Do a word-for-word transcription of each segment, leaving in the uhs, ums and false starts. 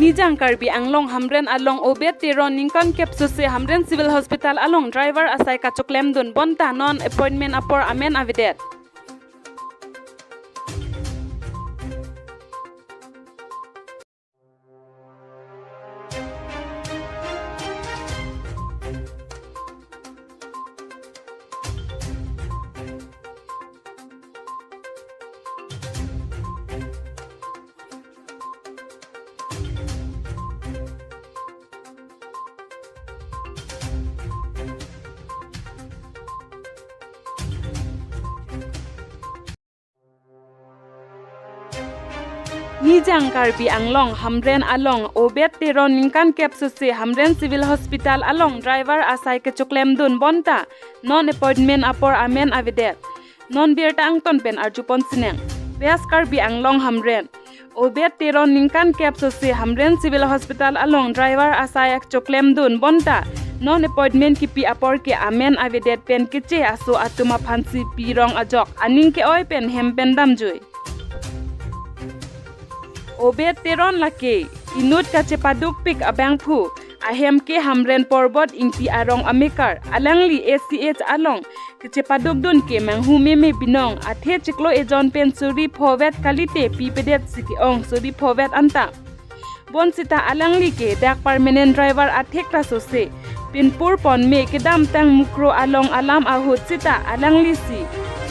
Nijang Karbi Anglong Hamren along Obed Teron ningkan kep sose Hamren Civil Hospital along driver asai kachoklemdun bonta non appointment apor amen avedet. Nijang Karbi Anglong Hamren along Obed Teron ningkan kep sose Hamren Civil Hospital along driver asai kechoklemdun bonta non appointment apor amen avedet. Non birta angton pen arjupon sinang. West Karbi Anglong Hamren. Obed Teron ningkan kep sose Hamren Civil Hospital along driver asai kechoklemdun bonta non appointment kipi apor ke amen avedet pen keche aso atum aphansi pirong ajok aning ke-oi pen hem pen damjui. Obed Teron lake inut kachepadukpik abangphu, ahem ke Hamren Porbot Ingti arong amekar, alangli A C H along kechepadukdun ke manghu meme binong, athe chiklo ejon pen suri phovet kalite pipedet si ke-ong suri phovet anta. Bonsita alangli ke dak permanent driver athek ta sose pinpur ponme kedamtang Mukro along alam ahut sita alanglisi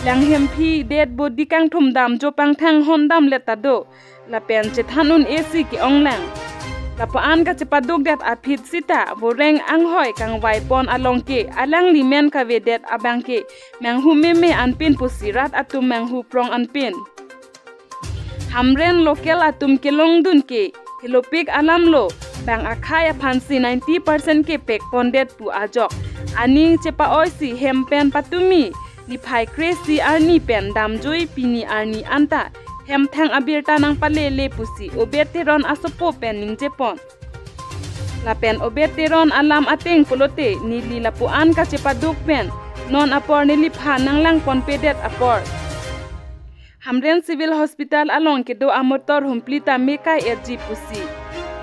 langhemphi dead body kangthum dam jopang thanghon damlet ta do. Lapen chethan un-e si ke-ong lang. Lapu-an kachepadukdet aphi sita voreng anghoi kangvai pon along ke alangli men kavedet abang ke manghu meme anpin pusi rat atum manghu prong anpin. Hamren local atum kelongdun ke helopik alam lo, bang akhei aphansi ninety percent ke pekpondet pu ajok aning chepa-oi si hem pen patumi niphai kre-isi arni pen damjui pini arni anta hemthang abirta nangpalele pusi Obed Teron asopo pen ningjepon. Lapen Obed Teron alam ateng pulote neli lapu-an kachepaduk pen non apor neliphan nanglangponpedet apor Hamren Civil Hospital along kedo amotor humpli ta mekai etji pusi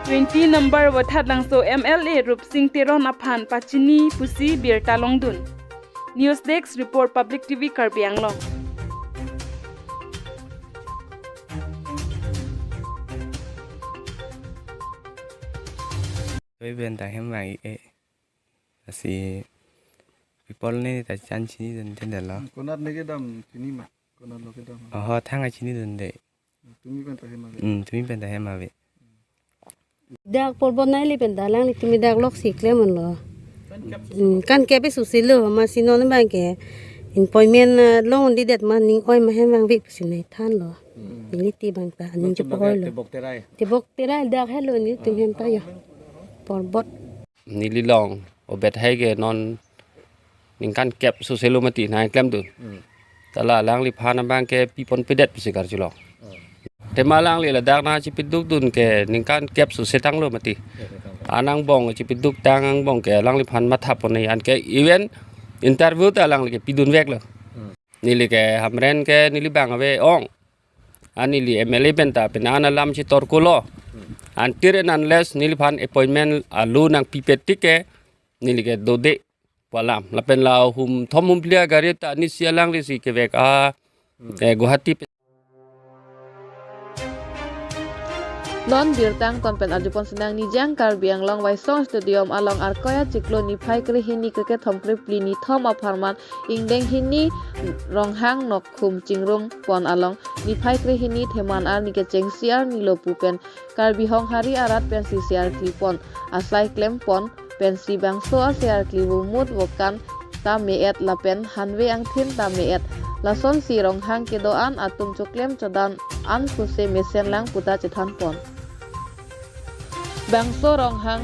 twenty number Voithatlangso M L A Rupsing Teron aphan pachini pusi birta longdun. News Desk Report, Public T V Karbi Anglong. Oi, ben ta hem vang-ik e. Lasi people ne ta chan chinidunde lo. Konat ne kedam chini ma? Konat lo kedam? Oho, thang a chinidunde. Tumi pen ta hem ave. Hmm, tumi pen ta hem ave. Dak Porbot neli pen ta alangli tumi dak loksi klem un lo. Hmm, kan kep sose lo, amatsi non abang ke appointment, ah, longdundedet ma ning oi ma hem vangve pusi nangthan lo. Hmm. Neli ti bang ta aning chepa-oi lo. Tebok Terai. Tebok Terai dak helo nelitum hem ta yo. Porbot. Neli long Obed hai ke non ningkan kep sose lo mati nangklemdun. Hmm. Ta la alangliphan abang ke piponpedet pusi karjulong. Hmm. Athema alangli ladak nangchepidukdun ke ningkan kep sose tanglo mati. Kep sose tanglo. Anang angbong chepiduktang angbong ke alangliphan matha pon-e, anke even interview ta alangli ke pidunveklo. Hmm. Neli ke Hamren ke neli bang ave ong. An neli M L A pen ta penang an alam chetorkolo. Until and unless neliphan appointment alu nangpipet tik ke neli ke dode pu alam. Lapen la humthom humphli agari ta nisi alanglisi kevek a, eh, Guwahati pen. Non birta angton pen arjupon sinang. Nijang Karbi Anglong Waisong Stadium along Arkoi achiklo niphai krehini krekethom krephli nithom apharman ingdeng hini Ronghang Nokkhum Chingrum pon along niphai krehini Theman arni kechengsi arni lo pu pen Karbi Honghari arat pensi se arklipon, asai klempon pensi bangso ase arkli vomut vokan ta me-et lapen hanve angthin ta me-et. Lasonsi Ronghang kedo-an atum choklem chodan an sose mesen lang puta chethanpon. Bangso Ronghang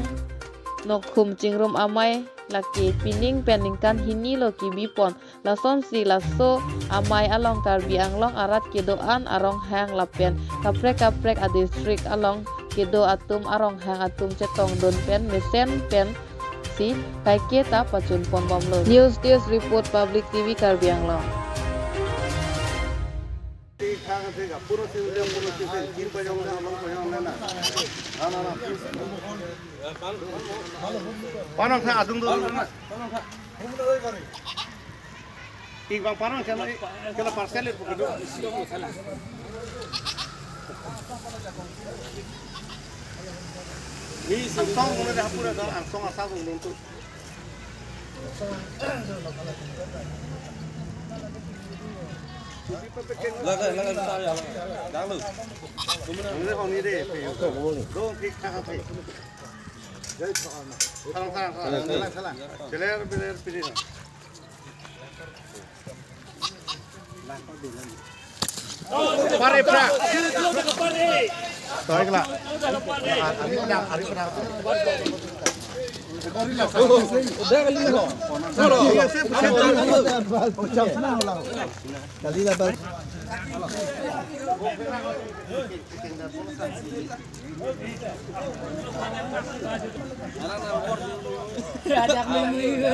Nokkhum Chingrum amei lake pining pen ningkan hini lo kebipon. Lasonsi laso amei along Karbi Anglong arat kedo-an aronghang lapen kaprek kaprek adistrict along kedo atum aronghang atum chetongdun pen mesen pensi kaike ta pachunponbomlo. News Desk Report, Public T V Karbi Anglong. Puno sing, puno sing, kin pajong na, amang pajong na, na. Na, na, na. Panong sa adung dulu na. Ik bang panong kena, kena parcel itu kedo. Angsong muna dah pura dah, angsong asal pun luntur. Lagai, lagai, besar ya, lagai. Dang lu. Ini kau ni deh, pe. Dong, pik, tak, pik. Salang, salang, salang. Salang, salang. Beler, beler, pilih. Pare, pra. Tarik la. Ari pra, ari pra. Kali la bas. Ajak minggu.